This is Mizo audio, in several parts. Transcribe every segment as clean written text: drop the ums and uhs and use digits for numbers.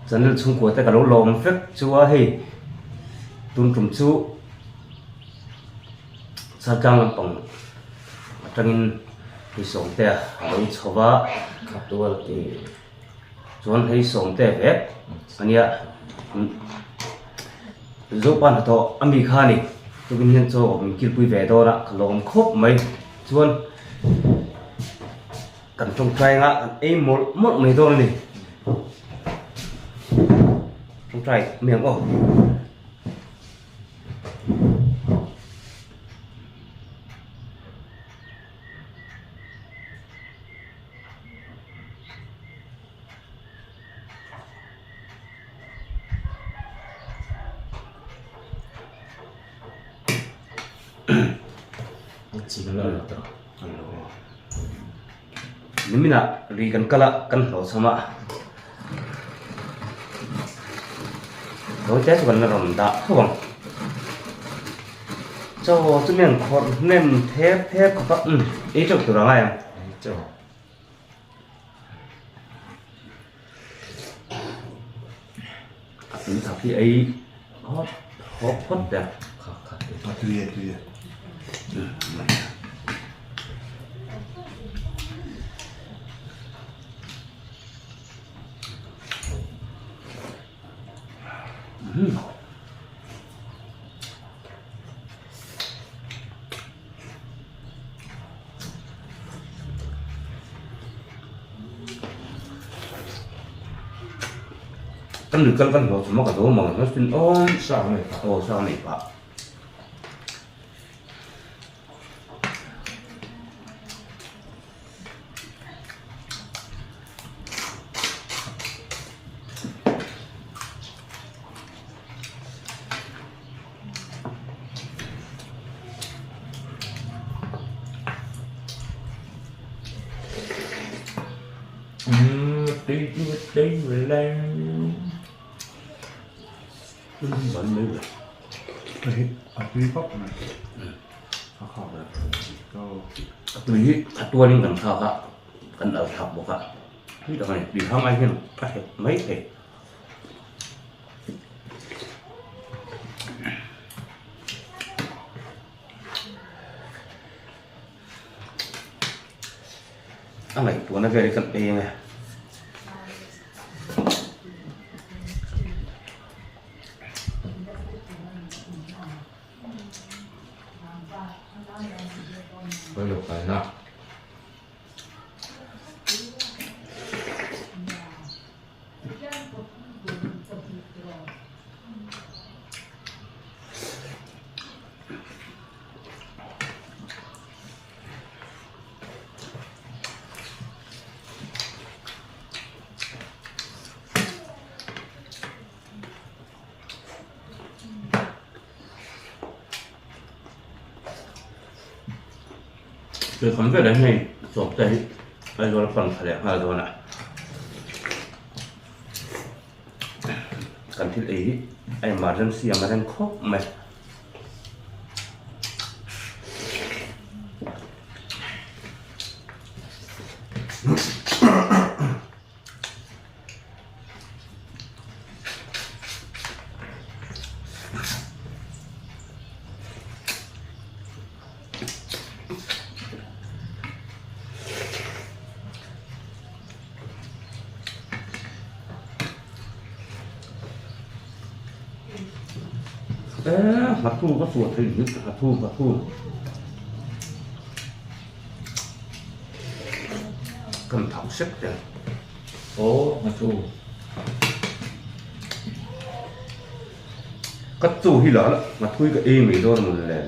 Channel chhungkua te ka lo lawm vek chu a hei tun tum chu Chaltlang lampang atangin hei sawmte a lo chho va chuan hei sawmte vek a nia Zopa hnathawh a mi kha a ni tukin hian chaw min kilpui ve dawn a ka lawm khawp mai chuan. Kan tawngtai anga kan ei mawlh mawlh mai dawn a ni. Tawngtai mai ang aw. Niminah ri kan kal a, kan hlawh chham a. Tawi te chu kan la rawn dah tho ang. Chaw chu mi an khawrh hnem thep thep khawp a, umm ei teuh tur a ngai ang. Ei teuh. A tui thak hi ei hawt hawp phawt teh a. A tui e tui e. Kan lui kal kan hlawh chum a ka zo mang ang sin aw Sa nei pah aw sa nei pah A tui hi a tualin kan thlak a, kan al thlak bawk a, tui tak a ni, tui hang ai hian a hek mai thei. A ngaihtuahna vel hi kan ei ang e. Tuikam velah hian hei sawmte hi Aizawl a pan thla leh nghal dawn a, kan thil ei hi a emergency ang a reng khawp mai. Eee nghathu ka suah thei hnik nghathu nghathu kan thau sek te aw nghathu Ka chu hi la la nghathui ka ei mai dawn mawn le.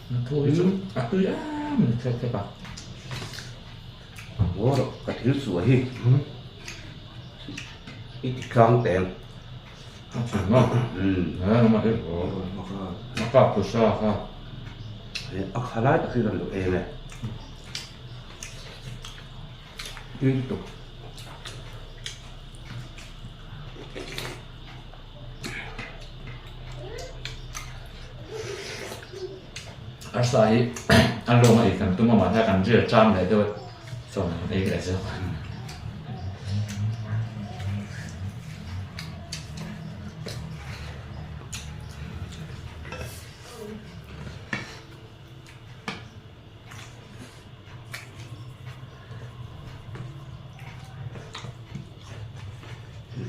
Nghathui chu a tui em em thek thek a. Ngaw rawh ka thil suah hi i ti tlang teng. A chhung a a kap tu sa kha. A kha lai tak hi kan duh em e. Tui lutuk. Arsa hi a lawng a ei kan tum a mahse kan rial ṭam leh deuh a chuan kan ei leh zawk a.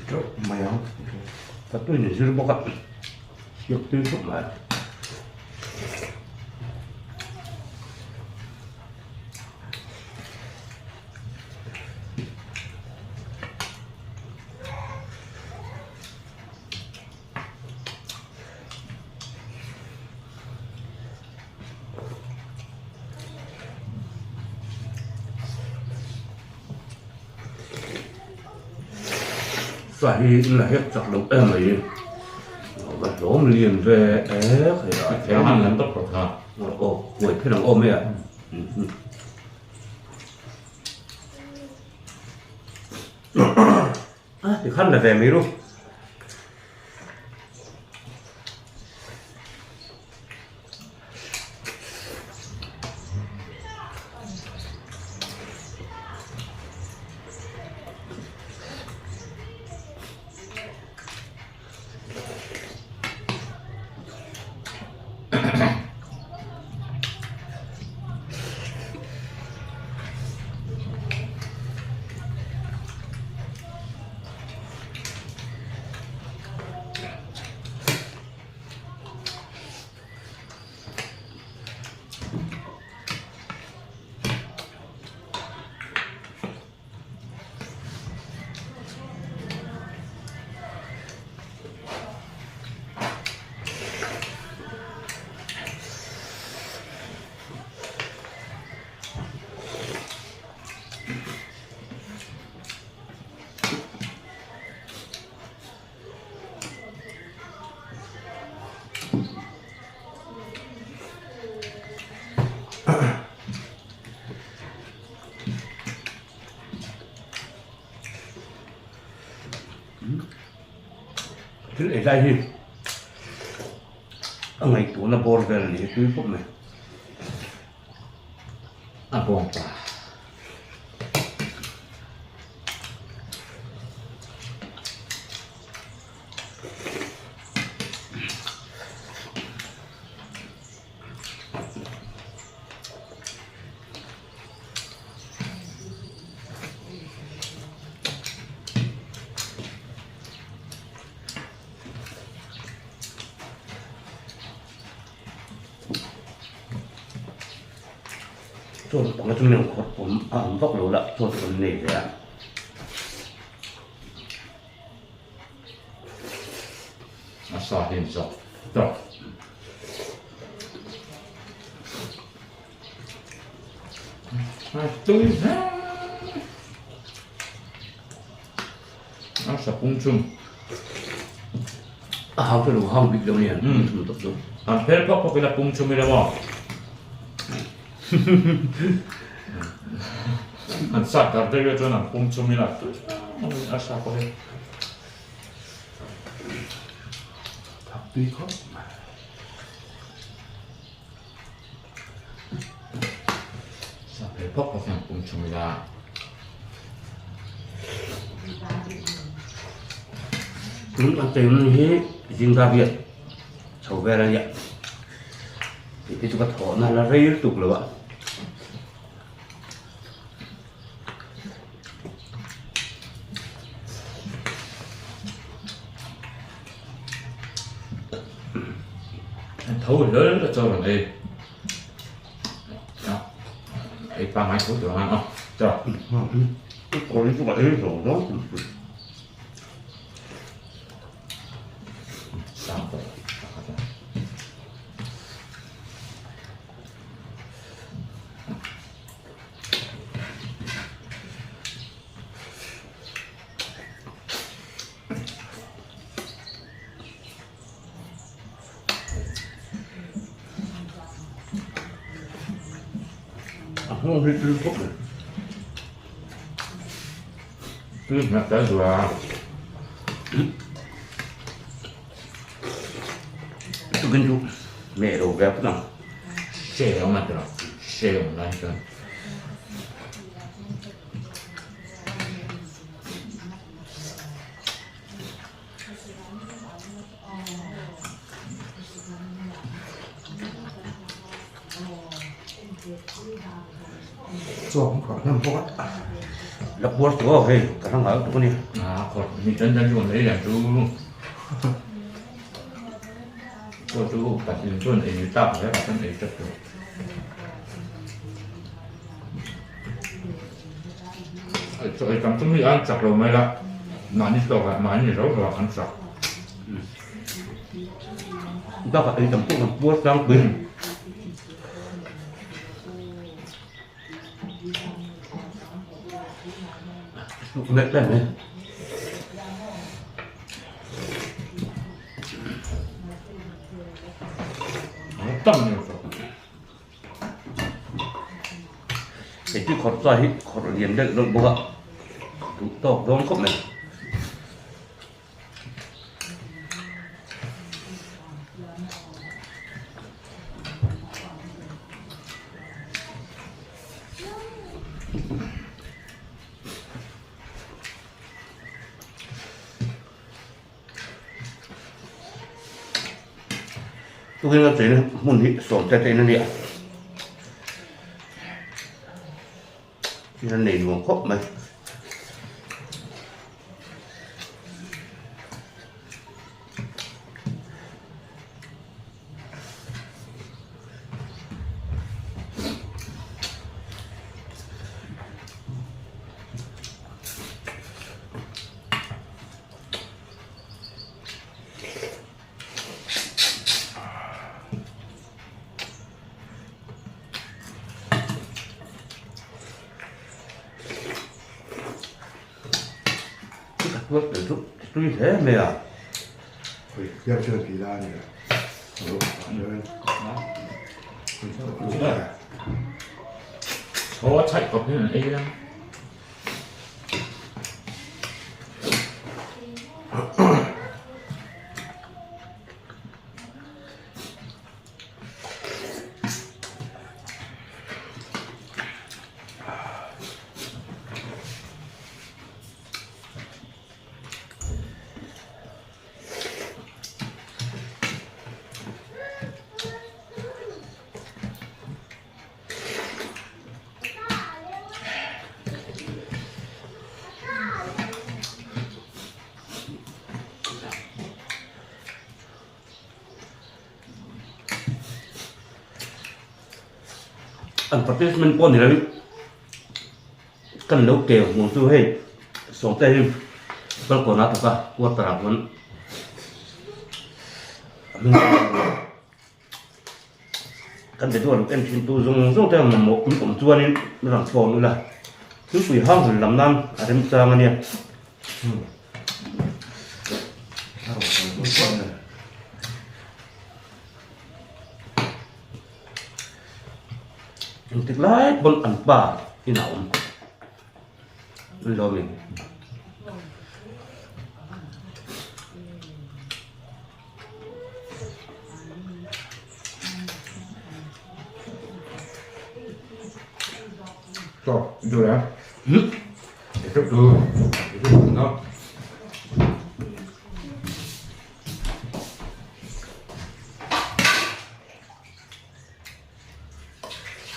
Teuh mai ang ka tui ni zir bawk a siak tui khawp mai. Sa hi in la hek chak loh em mai va hlawm lian ve ek hei a Thiang han lam tawp tawp kha. Aw huai phen ang awm e a. A tikhan la ve mai ru. Thil ei lai hi a ngaihtuahna bawr vel a ni hi tui khawp mai. A bawng ta. Chaw panga chu meng khawrh awm a awm vak lo la chaw chu kan nei ve a. A sa hi zawk tawk. A tui hle. A sa pung chung. A hau chu lo hang bik lo nia. Thum tawp chu. An phel phawk phawk ila pung chung ila maw. An sat dar deuh chuan an pung chung ila tui a sa pawh hi. Thak tui khawp mai. Sa phel phawk phawk hian pum chung ila. Tun an chei hun hi zingka riat chho vel a nia. Tih te chu ka thawhna la rei lutuk lo a. Tho hlel a chaw rawn ei. Ei pangngai tho tur ang a chaw. Kawr hi chu ka ei zo zo. Sang tawh. A nghawng hi tui khawp mai. Tui hmel tel duh a. Tukin chu meh lo ve phawt ang. Hre awm a tiraw, hre awm lai chuan. Chaw an khawrh hnem bawk a. La puar tawh aw hei ka hla ngai lutuk a ni. A khawrh mi tan tan chu an ei lian chu. Pawh chu patling chuan ei tlak hle a chuan ei tlat tawh. Chaw ei tam chu mi an chak lo mai la, mahni tawkah mahni rau rau ah an chak. Bakah ei tam pawh kan puar tlangpui. Mẹ mẹ mẹ. Tam ni so. Hei chu khawrh cha hi khawrh lian deuh deuh bawk a, duh tawk dawn khawp mai. Tukin a cheina hmun hi sawm te te in a nia. Thil a nei nuam khawp mai. Tui hle mai a. Chaw a chhaih kawp hian an ei a. Advertisement pawh ni lo in kan lo keu hmuh chu hei sawmte hi balkawna a thawk a quarter ah chuan Kan be duah ruk en thin tu zawng zawng te mamawh in awm chuanin min rawn phone ula thingpui hang hun lam nan a remchang a nia. Engtik lai pawn an pa inah a awm lawmin.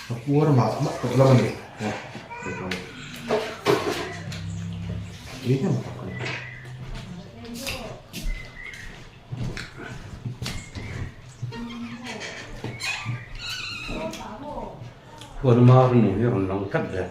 A puar mah mah tawh lam a ni. Huan mar nu hi a rawn lang tlat ve.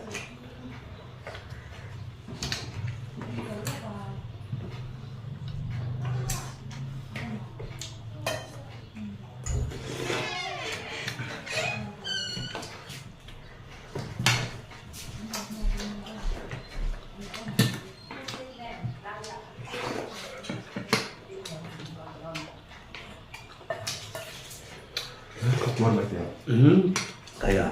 Kaya.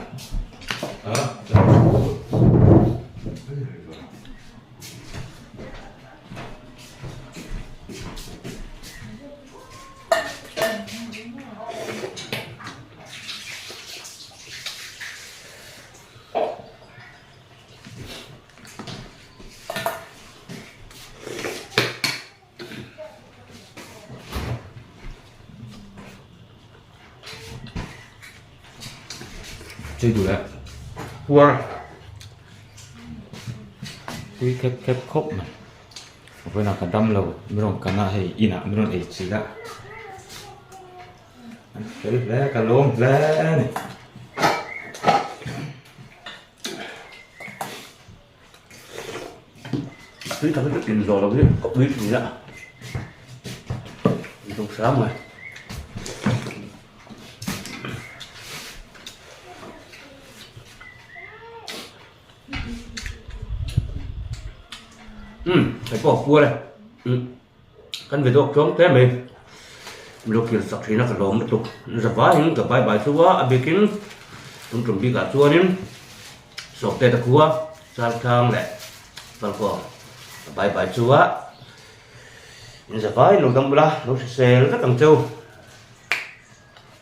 Tui duh le. Puar. Tui khep khep khawp mai. Vawiinah ka dam lo mi rawn kan a hei inah mi rawn ei chilh a. An fel hle ka lawm hle a ni. Tui tak hi in zawh lo hi ka ui thin a. In tung hram mai. Umm hei pawh a puar e umm kan video tlawm hle mai lo kir sak thin a ka lawm lutuk za vaiin ka bye bye chu a a bikin tum tum bikah chuanin sawkte te khua chaltlang leh falkawn ka bye bye chu a in za vaiin lo dam ula lo hrisel vek ang cheu.